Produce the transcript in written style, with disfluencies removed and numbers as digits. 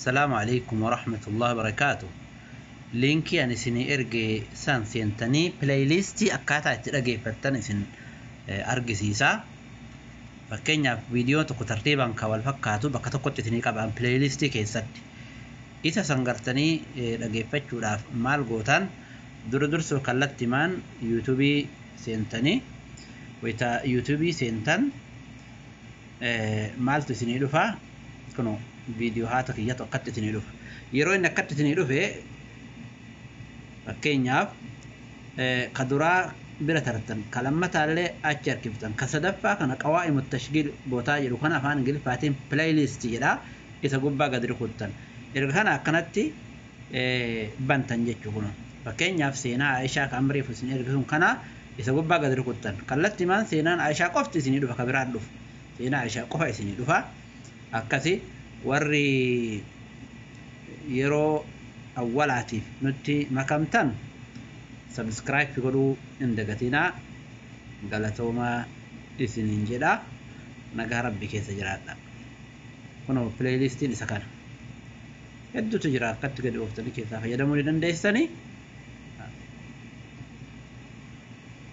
Salaamu alaikum warahmatullahi wabarakaatu. Liinkii ani isinii erge san seentanii playlistii akkaataa itti dhageeffattan isin argisiisa. Fakkeenyaaf, viidiyoo tokko tartiibaan kan wal fakkaatu bakka tokkotti isinii qaban playlistii keessatti. Isa san gartanii dhageeffachuudhaaf maal gootan? Dura dursoo kallattimaan YouTubeii seentanii, wayita YouTubeii seentan maaltu isinii dhufa? Kunoo, viidiyoo haata kiyyatu akkatti isinii dhufa. Yeroo inni akkatti isinii dhufe, fakkeenyaaf, ka duraa bira tartan, ka lammataallee achi harkiftan, ka sadaffaa kana قوائم التشغيل bootaa jedhu kana, afaan Ingiliffaatiin playlist jedha, isa gubbaa gadi rukuttan. Erga kana akkanatti bantan jechuu. Kun fakkeenyaaf seenaa Aishaa kan amriif isin erge sun kana, isa gubbaa gadi rukuttan. Kallattimaan seenaan Aishaa qofti isinii dhufa, ka biraan dhufu seenaa Aishaa qofa isinii dhufa. Akkasi warri yeroo awwalaatiif nutti makamtan subscribe godhuu hin dagatinaa. Galatoomaa isiniin jedha, nagaa Rabbi keessa jiraadha. Kunoo, playlistiin isa kana, hedduutu jira, akkatti gadi ooftanii keessaa fayyadamuu ni dandeessanii.